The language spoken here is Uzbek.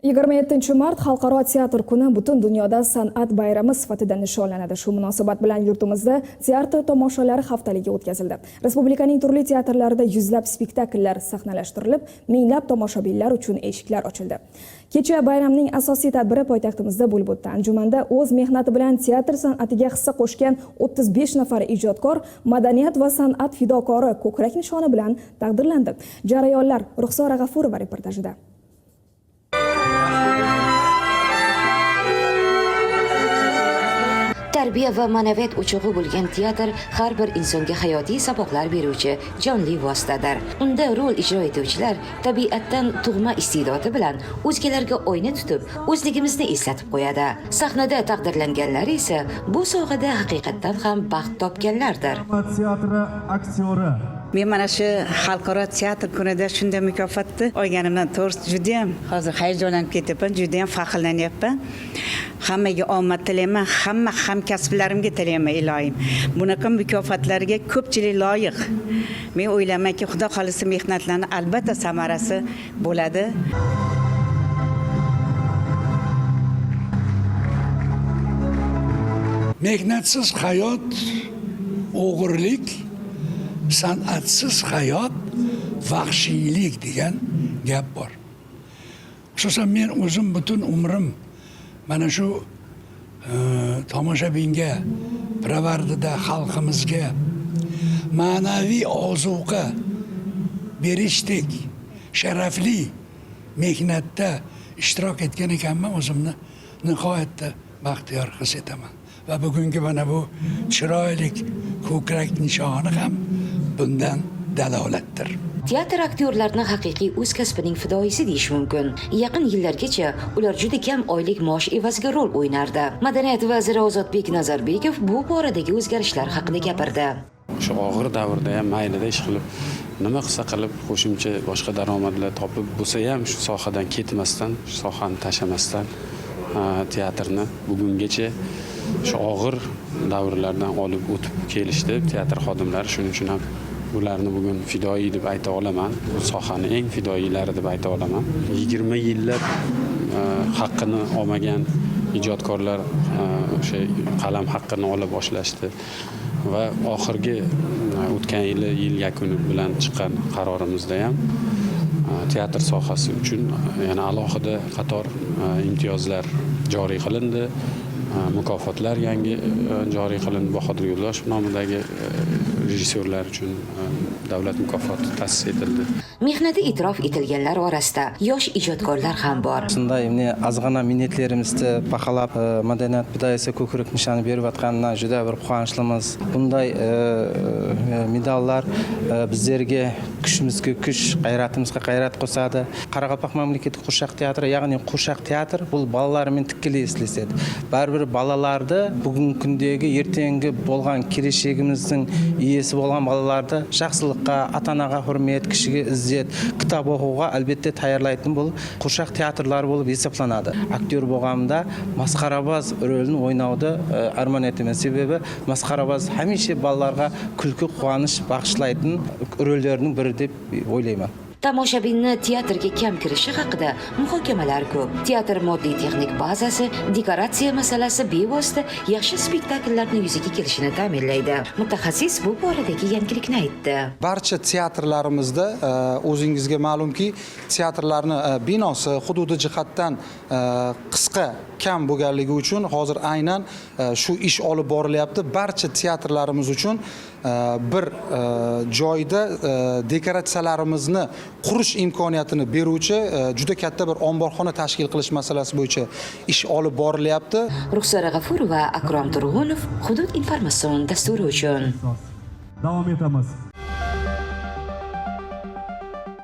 27 mart Xalqaro teatr kuni butun dunyoda san'at bayrami sifatida nishonlanadi. Shu munosabat bilan yurtimizda teatr tomoshalari haftaligi o'tkazildi. Respublikaning turli teatrlarida yuzlab spektakllar sahnalashtirilib, minglab tomoshabinlar uchun eshiklar ochildi. Kecha bayramning asosiy tadbiri poytaxtimizda bo'lib o'tdi. Anjumanda o'z mehnati bilan teatr san'atiga hissa qo'shgan 35 nafar ijodkor "Madaniyat va san'at fidokori" ko'krak nishoni bilan taqdirlandi. Jarayonlar Ruxsora G'afurova reportajida. Tarbiya va ma'naviyat o'chog'i bo'lgan teatr har bir insonga hayotiy saboqlar beruvchi jonli vositadir. Unda rol ijro etuvchilar tabiatdan tug'ma iste'dodi bilan o'zgalarga oyna tutib, o'zligimizni eslatib qo'yadi. Sahnada taqdirlanganlar esa bu sohada haqiqatdan ham baxt topganlardir. Teatri aktyori. Men mana shu Xalqaro teatr kunida shunday mukofotni olganimdan, to'g'risi, judayam hozir hayajonlanib ketyapman, judayam faxrlanyapman. Hammaga omad tilayman, hamma hamkasblarimga tilayman. Iloyim, bunaqa mukofotlarga ko'pchilik loyiq. Men o'ylaymanki, Xudo xohlasa, mehnatlarni albatta samarasi bo'ladi. Mehnatsiz hayot o'g'irlik, san'atsiz hayot vahshiylik degan gap bor. Xususan, men o'zim butun umrim mana shu tomoshabinga, pirovardida xalqimizga ma'naviy ozuqa berishdek sharafli mehnatda ishtirok etgan ekanman, o'zimni nihoyatda baxtiyor his etaman va bugungi mana bu chiroyli ko'krak nishoni ham bundan dalolatdir. Teatr aktyorlarini haqiqiy o'z kasbining fidoyisi deyish mumkin. Yaqin yillargacha ular juda kam oylik maosh evaziga rol o'ynardi. Madaniyat vaziri Ozodbek Nazarbekov bu boradagi o'zgarishlar haqida gapirdi. O'sha og'ir davrda ham maylida ish qilib, nima qilsa qilib, qo'shimcha boshqa daromadlar topib bo'lsa ham, shu sohadan ketmasdan, shu sohani tashlamasdan, teatrni bugungacha shu og'ir davrlardan olib o'tib kelishdi teatr xodimlari. Shuning uchun ham ularni bugun fidoyi deb ayta olaman, bu sohani eng fidoyilari deb ayta olaman. 20 yillab haqqini olmagan ijodkorlar o'sha qalam haqqini ola boshlashdi va oxirgi o'tgan yili yil yakuni bilan chiqqan qarorimizda ham teatr sohasi uchun yana alohida qator imtiyozlar joriy qilindi, mukofotlar yangi joriy qilindi. Bahodir Yo'ldoshev nomidagi rejissyorlar uchun davlat mukofoti ta'sis etildi. Mehnati e'tirof etilganlar orasida yosh ijodkorlar ham bor. Осындай міне азғана минетлерімізді бағалап, "Маданият пидайысы" көкірек нишаны беріп жатқанына жүдә бір қуаныштымыз. Бұндай медаллар біздерге күшімізге күш, қайратымызға қайрат қосады. Қарақалпақ мемлекеттік қуыршақ театры, яғни қуыршақ театр бұл балалармен тікелей істеседі. Бәрібір балаларды, бүгінгі күндегі, ертеңгі болған келешегіміздің иесі болған балаларды жақсылыққа, ата анаға құрмет, кішіге ізет, кітап оқуға әлбетте даярлайтын бұл қуыршақ театрлары болып есептелінеді. Актер болғанымда масқарабаз рөлін ойнауды арман етемін, себебі масқарабаз хәмише балаларға күлкі, қуаныш бағышлайтын рөлдерінің бірі деп ойлаймын. Tomoshabinni teatrga kam kirishi haqida muhokamalar ko'p. Teatr moddiy texnik bazasi, dekoratsiya masalasi bevosita yaxshi spektakllarni yuzaga kelishini ta'minlaydi. Mutaxassis bu boradagi yangilikni aytdi. Barcha teatrlarimizda o'zingizga ma'lumki, teatrlarni binosi hududi jihatdan qisqa, kam bo'lganligi uchun hozir aynan shu ish olib borilyapti. Barcha teatrlarimiz uchun bir joyda dekoratsiyalarimizni qurish imkoniyatini beruvchi juda katta bir omborxona tashkil qilish masalasi bo'yicha ish olib borilyapti. Ruxsora G'afurova, Akrom Turg'unov, Hudud informatsion dasturi uchun. Davom etamiz.